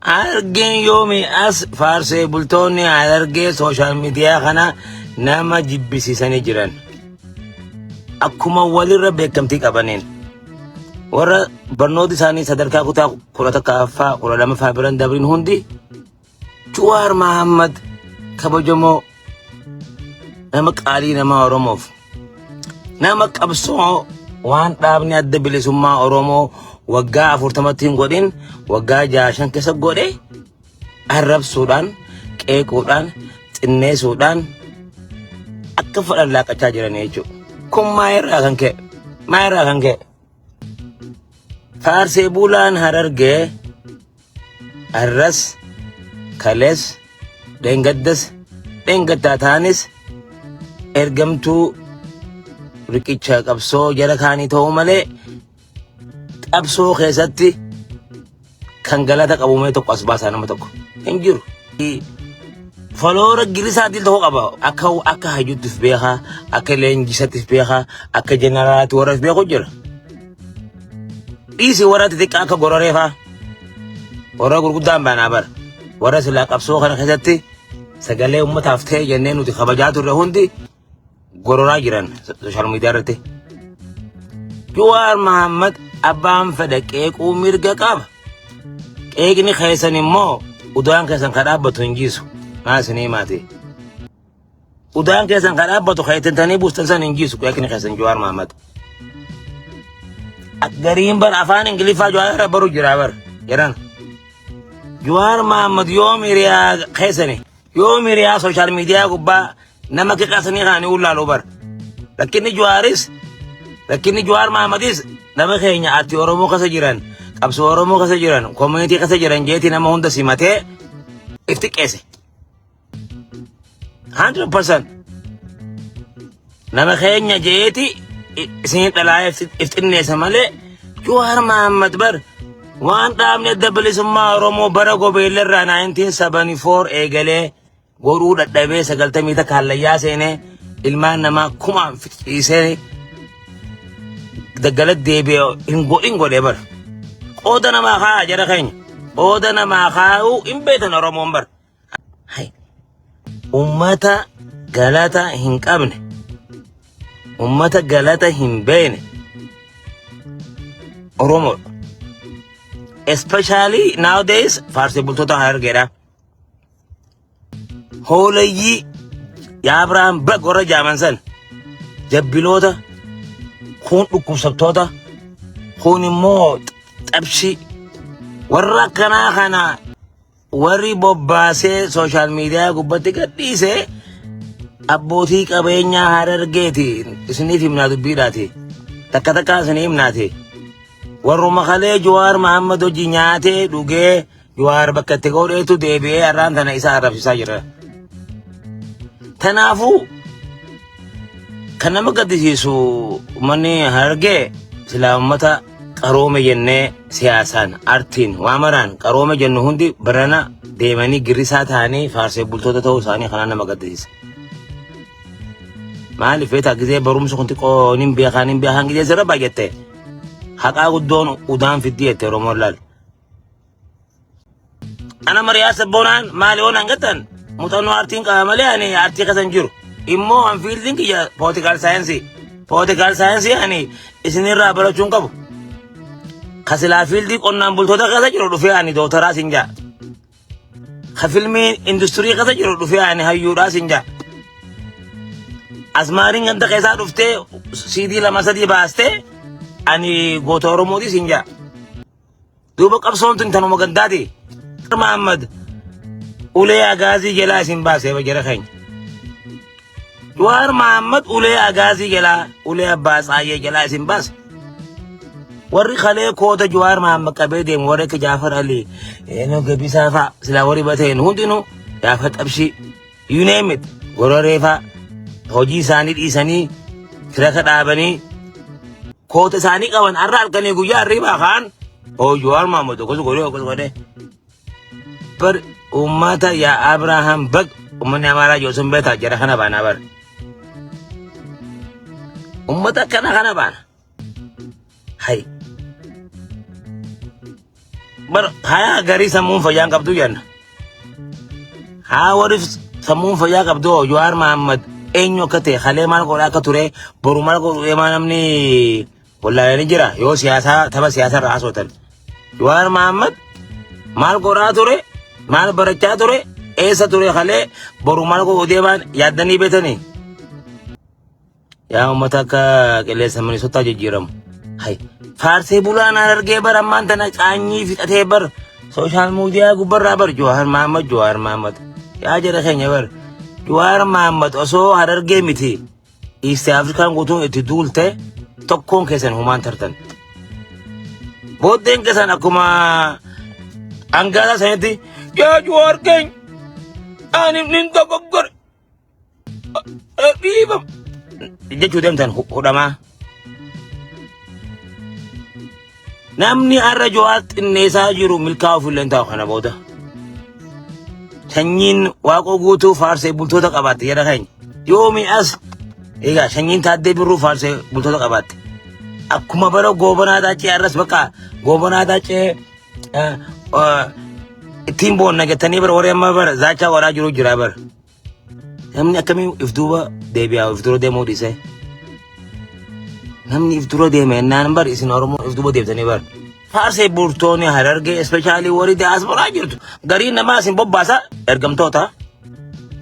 Harargeen yoomi as faarsee bultoonni Harargee social media kana nama jibbisiisanii jiran. Akkuma walirra beekamtii qabaniin warra barnooti isaanii sadarkaa kutaa 11ffaa 12ffaa biran dabriin hundi Jawaar Mahammad kabajamoo nama qaalii nama Oromoof nama qabsoo waan dhaabni adda bilisummaa Oromoo waggaa 40tti hin godhin waggaa 6 5 keessa godhe arrabsuudhaan qeequudhaan xinneessuudhaan akka fedhan laaqachaa jiran jechuudha. Kun maa irraa kan ka'e? Maa irraa kan ka'e? Faarsee bulaan Harargee Arras, kales, dheengaddas, dheengaddaa taanis ergamtuu riqicha qabsoo jara kaanii ta'uu malee qabsoo keessatti kan galata qabu mee tokko as baasaa nama tokko hin jiru. Foloora girisaatiin tokko qaba. Akka hayyuuttif beekaa, akka leenjisattif beekaa, akka jeneraalaatti warra beeku jira. Dhiisi warra xixiqqaa akka gororee faa. Warra gurguddaan baanaa bara. Warra silaa qabsoo kana keessatti sagalee uummataaf ta'e jennee nuti kabajaa turre hundi gororaa jiran sooshaal miidiyaa irratti. Jawaar Mahammad abbaan fedhe qeequu mirga qaba. Qeeqni keessan immoo udaan keessan ka dhaabbatu hin jiisu. Maa isinii maati. Udaan keessan ka dhaabbatu ka ittiin tanii buustan san hin jiisu qeeqni keessan Jawaar Mahammad. Gariin bar afaan Ingiliffaa Jawaar irra baru jira bar jedhan. Jawaar Mahammad yoom hiriyaa keessani yoom hiriyaa sooshaal miidiyaa gubbaa nama qiqasanii kaanii ullaalu bar. Rakkinni Jawaaris rakkinni Jawaar Mahammadis nama keenya ati Oromoo keessa jiran qabsoo Oromoo keessa jiran koominitii keessa jiran jeeti nama hunda simatee if xiqqeesse. 100% nama keenya jeeti isin dhalaa if xinneessa malee Jawaar Mahammad bar waan dhaabni adda bilisummaa Oromoo bara gobeellarraa 1974 eegalee godhuu dadhabee 91 hallayyaa seenee ilmaan namaa kumaan fixxiisee daggala deebi'e hin godhin godhee bar. Qooda namaa kaa'a jara keenya. Qooda namaa kaa'uu hin beektan Oromoon bar. Hai. Ummata galata hin qabne. Ummata galata hin beekne. Oromoodha. Especially nowadays faarsee bultoota Harargeedha. Hooleyyii yaa Abrahaam bag warra jaaman san jabbiloota kuun dhukkubsattoota kuun immoo xabshii warra akkanaa kana warri bobbaasee sooshaal miidiyaa gubbatti gadhiise abbootii qabeenyaa Harargeeti isiniif himnaa dubbiidhaati takka takkaa isinii himnaati warruma kalee Jawaar Mahammad hojii nyaatee dhugee Jawaar bakka itti godheetu deebi'ee har'aan tana isa arrabsiisaa jira. Tanaafuu kan nama gaddisiisu uummanni Harargee silaa uummata qaroome jennee siyaasaan, artiin, waa maraan qaroome jennu hundi barana deemanii girrisaa ta'anii faarsee bultoota ta'uu isaanii kanaan nama gaddisiisa. Maaliif beektaa gizee barumsa kun xiqqoo nin beekaa nin beekaan gizee sirra baay'atte haqaa guddoon udaan fiddii jette Oromoon laal. Ana mariyaa sabboonaan maali yoo naan jettan muuxannoo aartiin qaba malee ani aartii keessa hin jiru. Immoo an fiildiin kiyya poolitikaal saayinsii. Poolitikaal saayinsii ani isinirraa barachuu hin qabu. Ka silaa fiildii qonnaan bultoota keessa jiru dhufee ani dooktaraa sin jaa. Ka filmii industirii keessa jiru dhufee ani hayyuudhaa sin jaa. Asmaariin ganda keessaa dhuftee CD lama sadii baastee ani goota Oromooti sin jaa. Duuba qabsoon tun tanuma gandaati. Muhammad ulee agaazii jalaa isin baasee jara keenya. Jawaar Muhammad ulee agaazii jalaa ulee abbaa tsaayyee jalaa isin baase. Warri kalee koota Jawaar Muhammad qabee deemu warri akka Jaafar Ali, Eenoo Gabisaa fa'a silaa warri bateen hundinuu Jaafar Xabshii, you name it, Gororee fa'a hojii isaanii dhiisanii tiraka dhaabanii koota isaanii qaban har'a halkanii guyyaa hirribaa kaan oo Jawaar Mahammad akkas godhee akkas godhee bar uummata yaa Abrahaam bag uummanni Amaaraa jiru sun beektaa jara kana baanaa bar uummata akkana kana baana hay. Bar hayaa garii sammuun fayyaan qabdu jenna. Haa warri sammuun fayyaa qabdu Jawaar Mahammad eenyu akka ta'e kalee maal godhaa akka ture boru maal godhu deemaa namni wallaalanii jira yoo siyaasaa tapha siyaasaa irraa haasoftan. Jawaar Mahammad maal godhaa ture maal barachaa ture eessa ture kalee boru maal godhu deemaan yaaddanii beetanii. Yaa uummata akka qilleensa Minisotaa jijjiiramu. Hay faarsee bulaan argee bar ammaan tana caanyii fixatee bar sooshaal miidiyaa gubbarraa bar Jawaar Mahammad Jawaar Mahammad. Yaa jara keenya bar Jawaar Mahammad osoo harargee miti East Afrikaan guutuun itti duulte tokkoon keessan humaan tartan. Booddeen keessan akkuma angaasaa sanitti yaa Jawaar keenya ani nin dogoggore dhiifama jechuu deemtan hudhamaa. Namni har'a Jawaar xinneessaa jiru milkaa'uuf illee hin taa'u kana booda. Sanyiin waaqoo guutuu faarsee bultoota qabaatte jedha keenya. Yoomi as egaa sanyiin taaddee birruu faarsee bultoota qabaatte. Akkuma bara goobanaa daacee har'as bakka goobanaa daacee ittiin boonna jettanii bara warri amma bara zaachaa waraa jiru jira bara. Namni akkamiin if duuba deebi'aa if dura deemuu dhiisee? Namni if dura deeme ennaan bar isin Oromoo if duuba deebitanii bar. Faarsee bultoonni Harargee especially warri diasporaa jirtu gariin namaa isin bobbaasa ergamtoota.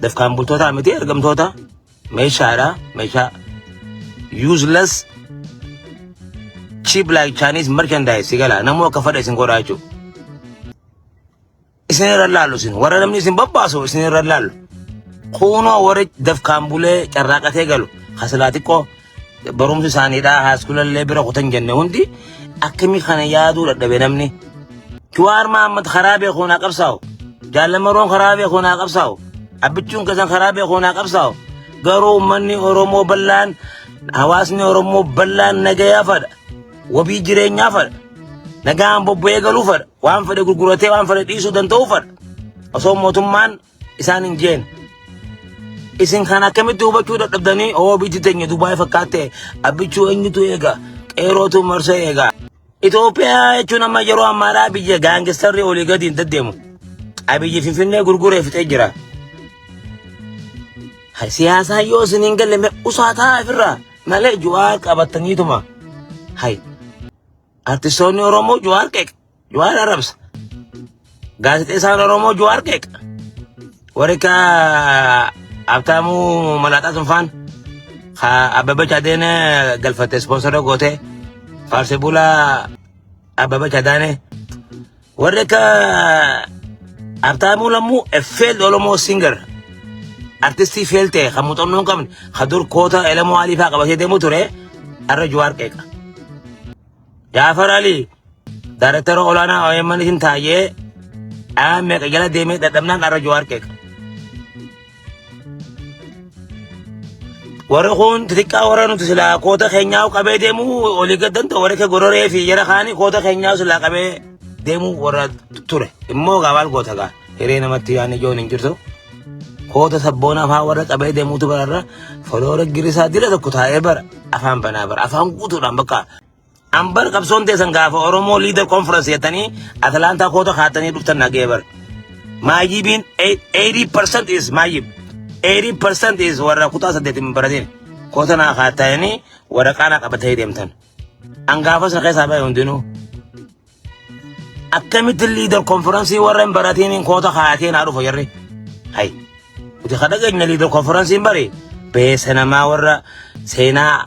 Dafkaan bultoota miti ergamtoota meeshaadha meeshaa useless cheap like Chinese merchandise si gala namuu akka fedha isin godhaa jechuudha. Isin irra laallu isin warra namni isin bobbaasu isin irra laallu. Kuunoo warri dafkaan bulee carraaqatee galu hasilaa xiqqoo barumsi isaaniidhaa haaskulallee bira kutan jenne hundi akkamii kana yaaduu dadhabe namni. Jawaar Mahammad karaa beekuun haa qabsaa'u. Jaalamaroon karaa beekuun haa qabsaa'u. Abbichuun keessan karaa beekuun haa qabsaa'u. Garuu uummanni Oromoo bal'aan hawaasni Oromoo bal'aan nagayaa fadha. Wabii jireenyaa fadha. Nagaan bobba'ee galuu fadha. Waan fedhe gurguratee waan fedhe dhiisuu danda'uu fadha. Osoo mootummaan isaan hin jeen. Isin kan akkamitti hubachuu dadhabdanii oo biyyi teenya Dubaay fakkaatte abbichuu eenyutu eega qeerootu marsee eega. Itoophiyaa jechuun amma yeroo ammaadhaa biyya gaangistarri olii gadi hin deddeemu. Abiyyi Finfinnee gurguree fixee jira. Siyaasaa yoo isin hin galle usaa taa'aa ofirraa malee Jawaar qabataniituma. Hay artistoonni Oromoo Jawaar qeeqa. Jawaar arrabsa. Gaazexeessaan Oromoo Jawaar qeeqa. Warri ka Habtaamuu Malaaxaa sun faan ka Abbabach Adeene galfatte ispoonsara goote faarsee bulaa Abbabach Adaane warri ka Habtaamuu Lammuu a failed Oromoo singer artistii fail ta'e kan muuxannoo hin qabne ka dur koota Elemoo Alii faa qabatee deemu ture har'a Jawaar qeeqa. Jaafar Ali Daarektara olaanaa OMN isin taa'ee dhaa meeqa jala deemee dadhabnaan har'a Jawaar qeeqa. Warri kun xixiqqaa warra nuti silaa koota keenyaa qabee deemuu olii gad danda'u warri akka gororee fi jara kaanii koota keenyaa silaa qabee deemuu warra ture. Immoo gaa maal goota gaa hiree namatti yaadni ijoon hin jirtu. Koota sabboona afaan warra qabee deemuutu bararra foloora girisaa dila tokko taa'ee bara afaan banaa bara afaan guutuudhaan bakka Ambar qabsoon teessan gaafa Oromoo Leader Conference jettanii Atlantaa koota kaatanii dhuftan nagee bar. Maayyibiin 80% is maayyib. 80% is warra kutaa saddeet hin baratin. Koota naa kaatanii waraqaa naa qabatanii deemtan. An gaafa sana keessaa bahe hundinuu. Akkamitti leader conference warra hin baratiin koota kaatee naa dhufa jarri. Hay. Nuti ka dhageenye leader conference hin bare beesa namaa warra seenaa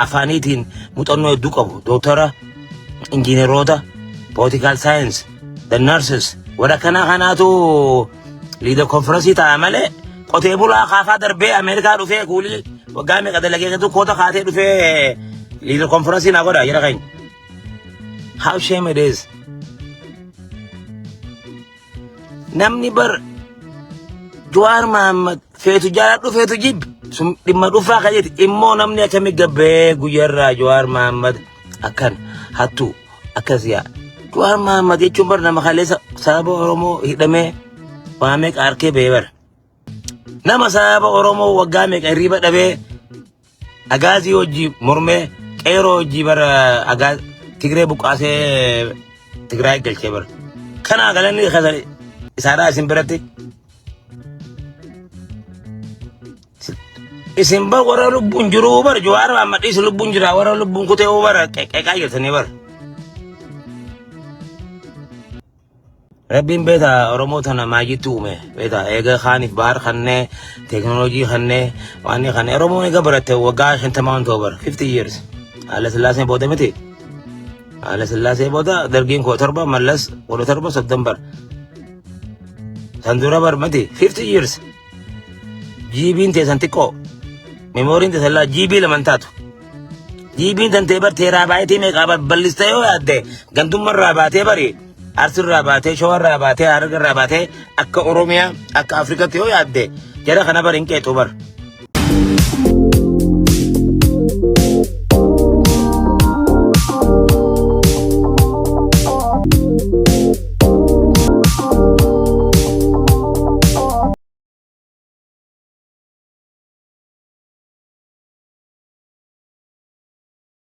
afaaniitiin muuxannoo hedduu qabu. Doktara, injiineroota, political science, the nurses warra kanaa kanaatu leader conference ta'a malee qotee bulaa kaafaa darbee Ameerikaa dhufee kuulii waggaa meeqa dalagee koota kaatee dhufee leader conference naa godha jira keenya. How shame it is. Namni bar Jawaar Mahammad feetu jaaladhu feetu jibbi sun dhimma dhufaa kajeeti immoo namni akkami gabbee guyyaarraa Jawaar Mahammad akkan hattu akkas yaa Jawaar Mahammad jechuun bar nama kaleessa sababa Oromoo hidhamee waa meeqa harkee ba'ee bar nama sababa Oromoo waggaa meeqa hirriba dhabee Agaazii hojii mormee qeeroo hojii bara agaa Tigree buqqaasee Tigraay galchee bara. Kanaa galanni keessan isaadhaa isin biratti. Isin bar warra lubbuun jiruu bar Jawaar Mahammad dhiisi lubbuun jira warra lubbuun kutee bar qeqeqaa jirtanii bar. Rabbiin beeta Oromoo tana maajitti uume beeta eega kaaniif bahar kannee teekinooloojii kannee waan inni kannee Oromoon eega baratte waggaa 50 waan ta'u bara 50 years. Haala Sillaasee booda miti. Haala Sillaasee booda dargiin 17 Mallas 17 30 bara. San dura bar miti 50 years. GB'n teessan xiqqoo. Memooriin teessan laa GB laman taatu. GB'n tantee bar teeraabaaytii meeqaa bar ballistee yoo yaadde gandummarraa baatee bari Arsiirraa baatee Shawarraa baatee Harargerraa baatee akka Oromiyaa akka Afrikaatti yoo yaadde jara kana bar hin qeexu bar.